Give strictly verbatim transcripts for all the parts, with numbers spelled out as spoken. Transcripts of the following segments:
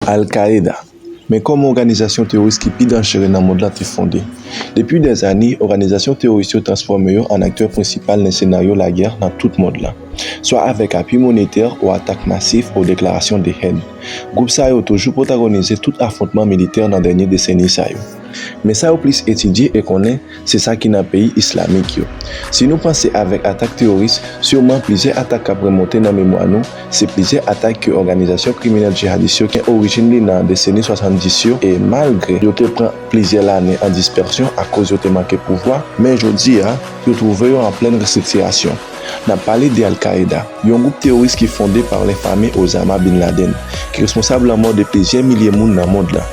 Al-Qaeda. Men kòman òganizasyon teworis ki pi danjere nan mond lan te fonde. Depi dèzane, òganizasyon teworis yo transfòme yo an aktè prensipal nan senaryo lagè nan tout mond lan, swa avèk apui monetè ou atak masif ou deklarasyon de hèn. Gwoup sa yo toujou pwotagonize tout afwontman militè nan dènye deseni sa yo. Men sa yo plis etidye e konnen, se sa ki nan peyi islamik yo. Si nou panse avèk atak teworis, siman plizyè atak k ap remonte nan memwa nou, se plizyè atak ke òganizasyon kriminèl jihadis yo gen orijin li nan deseni swasanndis yo, e malgre yo te pran plizyè lane an dispèsyon akoz yo te manke pouvwa, men jodi a, yo twouve yo an plèn restriktirasyon. N ap pale de Al-Qaeda, yon gwoup teworis ki fonde pa lenfame Osama Bin Laden, ki responsab lanmò de plizyè milye moun nan mond lan.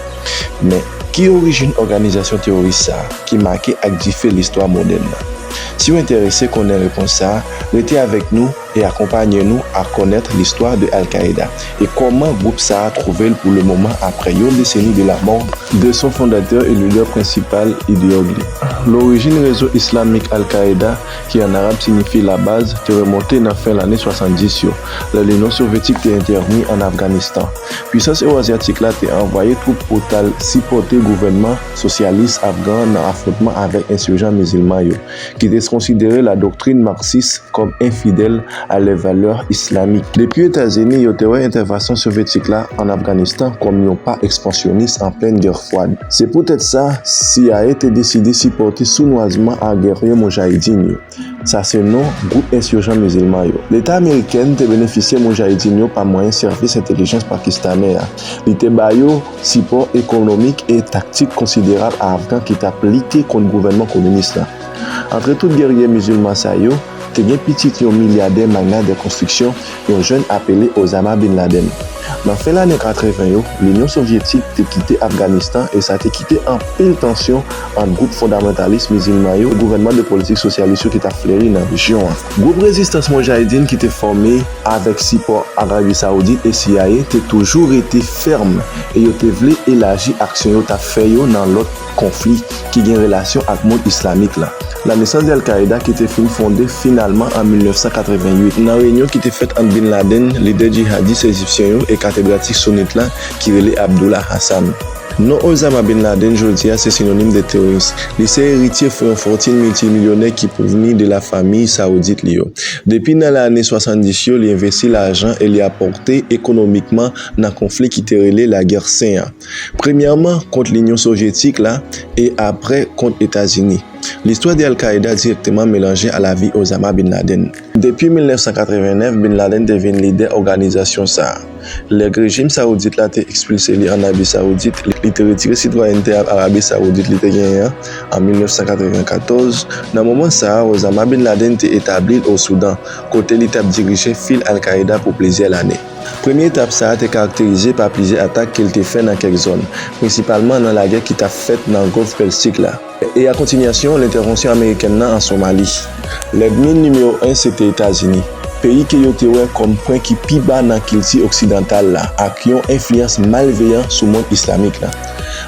Men, ki orijin òganizasyon teworis sa a ki make ak dife listwa modèn nan? Si w enterese konnen repons sa a, rete avèk nou e akonpanye nou a konnèt listwa de Al-Qaeda e kòman gwoup sa a twouve l pou le moman apre yon deseni de lanmò de son fondatè e lidè prensipal ideyòg li. Lorijin rezo islamik Al-Qaeda, ki an arab siyifi la baz, te remonte nan fen lane swasanndis yo, lè Linyon Sovyetik te entèvni an Afganistan. Pwisans Ewo-Azyatik la te anvwaye twoup pou t al sipòte gouvènman sosyalis afgan nan afwontman avèk ensirjan mizilman yo, ki te konsidere la doktrin maksis kòm enfidèl a lè valè islamik. Depi Etazini, yo te wè entèvansyon sovyetik la an Afganistan kòm yon pa ekspansyonis an plèn gè fwad. Se poutèt sa, C I A te deside sipòte sounwazman a gèrye moujahidin yo. Sa se non gwoup ensirjan mizilman yo. Leta amerikèn te benefisye moujahidin yo pa mwayen sèvis entèlijans pakistanè a. Li te ba yo sipò ekonomik e taktik konsiderab a Afgan ki t ap lite kont gouvènman kominis la. Antre tout gèrye mizilman sa yo, te gen pitit yon milyadè magna de konstriksyon, yon jèn apele Osama Bin Laden. Nan fen lane katreven yo, Linyon Sovyetik te kite Afganistan e sa te kite anpil tansyon ant gwoup fondamentalis mizilman yo e gouvènman de politik sosyalis yo ki t ap fleri nan rejyon an. Gwoup rezistans moujahidin ki te fòme avèk sipò Arabi Sawoudit e C I A te toujou rete fèm e yo te vle elaji aksyon yo t ap fè yo nan lòt konfli ki gen relasyon ak mond islamik la. La naissance de Al-Qaeda ki te fin fonde finalman an mil nèf san katreven uit nan reyinyon ki te fèt ant Bin Laden, lidè jihadis ejipsyen yo, e katedratik sunit la ki rele Abdullah Hassan. Non Osama Bin Laden jodi a se sinonim de teworis. Li se eritye yon fòtin miltimilyonè ki pwovni de la fanmi sawoudit li yo. Depi nan lane swasanndis yo, li envesti lajan e li apòte ekonomikman nan konfli ki te rele Lagè Sen an. Premyèman kont Linyon Sovyetik la e apre kont Etazini. Listwa de Al-Qaeda dirèkteman melanje a lavi Osama Bin Laden. Depi mil nèf san katreven nèf, Bin Laden te vin lidè òganizasyon sa a. Lè rejim sawoudit la te ekspilse li an Arabi Sawoudit, li te retire sitwayènte Arabi Sawoudit li te genyen an an mil nèf san katreven katòz. Nan moman sa a, Osama Bin Laden te etabli l o Soudan, kote li t ap dirije fil Al-Qaeda pou plizyè lane. Premye etap sa a te karakterize pa plizyè atak ke l te fè nan kèk zòn, prensipalman nan lagè ki t ap fèt nan Gòlf Pèsik la. E a kontinyasyon, lentèvansyon amerikèn nan an Somali. Lènmi nimewo en se te Etazini, peyi ke yo te wè kòm pwen ki pi ba nan kilti oksidantal la, ak yon enfliyans malveyan sou mond islamik la.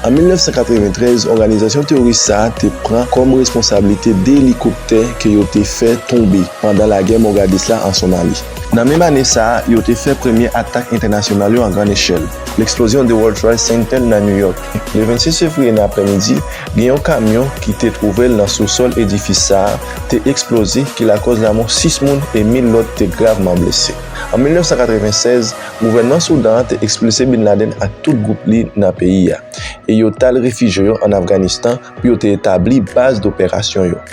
An mil nèf san katreven trèz, òganizasyon teworis sa a te pran kòm responsablite de elikoptè ke yo te fè tonbe pandan lagè Mogadis la an Somali. Nan menm ane sa a, yo te fè premye atak entènasyonal yo an grann echèl, leksplozyon de World Trade Center nan New York. Le vennsis fevriye nan aprèmidi, gen yon kamyon ki te twouve l nan sousòl edifis sa a te eksploze, ki lakòz lanmò sis moun e mil lòt te gravman blese. An mil nèf san katreven sèz, gouvènman Soudan an te ekspilse Bin Laden ak tout gwoup li nan peyi a, e yo t al refijye yo ann Afganistan pou yo te etabli baz doperasyon yo.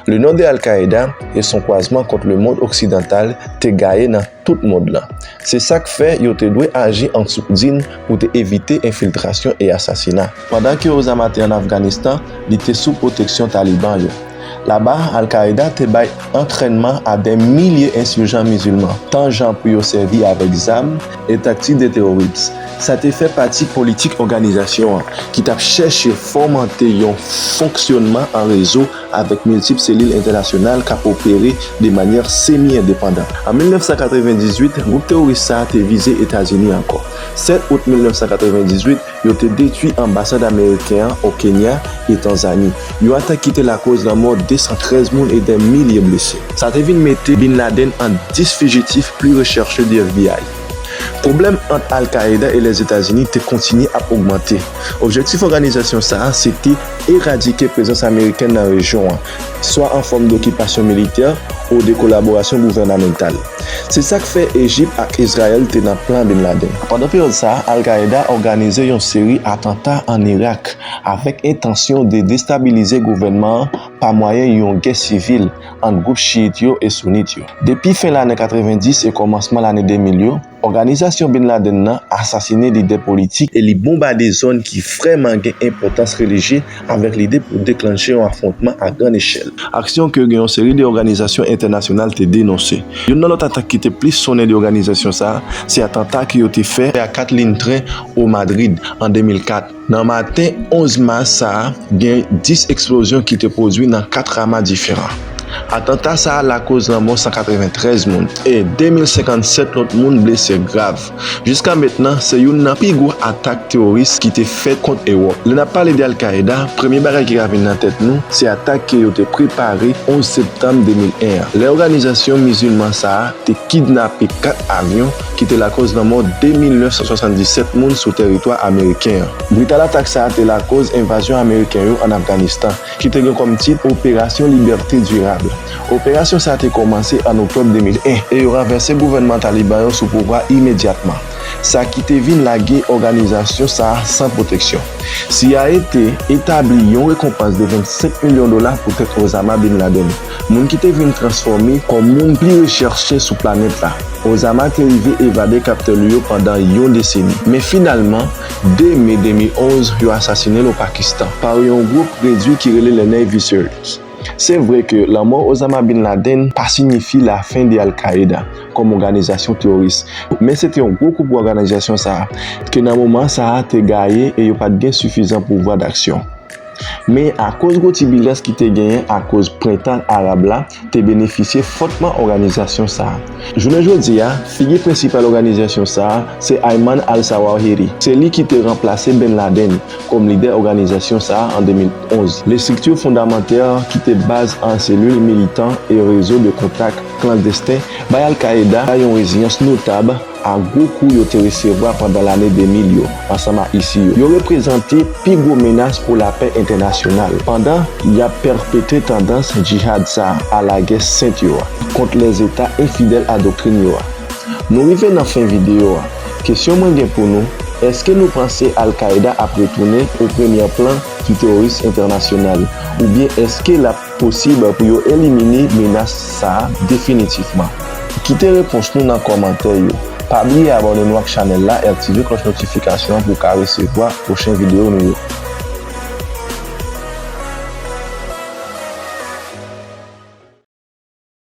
Le non de Al-Qaeda e son kwazman kont le mond oksidantal te gaye nan tout mond lan. Se sa k fè yo te dwe aji an soudin pou te evite enfiltrasyon e asasina. Pandan ke Osama te ann Afganistan, li te sou pwoteksyon Taliban yo. Laba, Al-Qaeda te bay antrènman a dè milye ensirjan mizilman, tan jan pou yo sèvi avèk zam e taktik de teworis. Sa te fè pati politik òganizasyon an, ki t ap chèche fòmante yon fonksyònman an rezo avèk miltip selil entènasyonal k ap opere de manyè semi-endepandan. An mil nèf san katreven dizuit, gwoup teworis sa a te vize Etazini ankò. Sèt out mil nèf san katreven dizuit, yo te detwi anbasad ameriken an o Kenya e Tanzani, yon atak ki te lakòz lanmò de san trèz moun e dè milye blese. Sa te vin mete Bin Laden an dis fijitif pli rechèche de F B I. Pwoblèm ant Al-Qaeda e Lèzetazini te kontinye ap ogmante. Objektif òganizasyon sa a se te eradike prezans amerikèn nan rejyon an, swa an fòm dokipasyon militè ou de kolaborasyon gouvènamental. Se sa k fè Ejip ak Izrayèl te nan plan Bin Laden. Pandan peryòd sa a, Al-Qaeda òganize yon seri atanta ann Irak avèk entansyon de destabilize gouvènman an pa mwayen yon gè sivil ant gwoup chiyit yo e sounit yo. Depi fen lane katrevenndis e kòmansman lane de mil yo, òganizasyon Bin Laden nan asasinen lidè politik e li bonbade zòn ki vrèman gen enpòtans relijye avèk lide pou deklanche yon afwontman a grann echèl. Aksyon ke gen yon seri de òganizasyon entènasyonal te denonse. Youn nan lòt atak ki te plis sonnen de òganizasyon sa a, se atanta ke yo te fè a kat liy tren o Madrid an de mil kat. Nan maten onz mas sa a, gen dis eksplozyon ki te pwodui nan kat ramas diferan. Atanta sa a lakoz lanmò san katreventrèz moun e de mil senkannsèt lòt moun blese grav. Jiska mentnan, se youn nan pi gwo atak teworis ki te fèt kont Ewòp. Lè n ap pale de Al-Qaeda, premye bagay ki ka vin nan tèt nou, se atak ke yo te prepare onz septanm de mil en an, lè òganizasyon mizilman sa a te kidnape kat avyon ki te lakòz lanmò de mil nèf san swasanndisèt moun sou tèritwa ameriken an. Brital atak sa a te lakòz envazyon ameriken yo ann Afganistan, ki te gen kòm tit Operasyon Libète Dirab. Operasyon sa a te kòmanse ann oktòb de mil en e yo ranvèse gouvènman Taliban yo sou pouvwa imedyatman, sa ki te vin lage òganizasyon sa a san pwoteksyon. C I A te etabli yon rekonpans de vennsenk milyon dola pou tèt Osama Bin Laden. Moun ki te vin transfòme kòm moun pli rechèche sou planèt la. Osama te rive evade kaptè li yo pandan yon deseni. Men finalman, de me de mil onz, yo asasinen l o Pakistan pa yon gwoup redwi ki rele le Navy Search. Se vre ke lanmò Osama Bin Laden pa siyifi lafen de Al-Qaeda kòm òganizasyon teworis, men se te yon gwo kou pou òganizasyon sa a, ke nan moman sa a te gaye e yo pa t gen sifizan pouvwa daksyon. Men akoz gwo tibilans ki te genyen akoz Prentan Arab la te benefisye fòtman òganizasyon sa a. Jounen jodi a, figi prensipal òganizasyon sa a se Ayman al-Zawahiri. Se li ki te ranplase Bin Laden kòm lidè òganizasyon sa a an de mil onz. Lestrikti fondamentè ki te baz an selil militan e rezo de kontak klandesten bay Al-Qaeda yon reziyans notab a gwo kou yo te resevwa pandan lane de mil yo, ansanm ak isi yo. Yo reprezante pi gwo menas pou lapè entènasyonal, pandan y ap pèpetre tandans jihad sa a, lagè sent yo a, kont lèzeta enfidèl a doktrin yo a. Nou rive nan fen videyo a. Kesyon mwen gen pou nou, èske nou panse Al-Qaeda ap retounen o premyè plan ki teworis entènasyonal, oubyen èske l ap posib pou yo elimine menas sa a definitivman? Kite repons nou nan kòmantè yo. Pa bliye abòne nou ak chanèl la e aktive klòch notifikasyon an pou w ka resevwa pwochen videyo nou yo.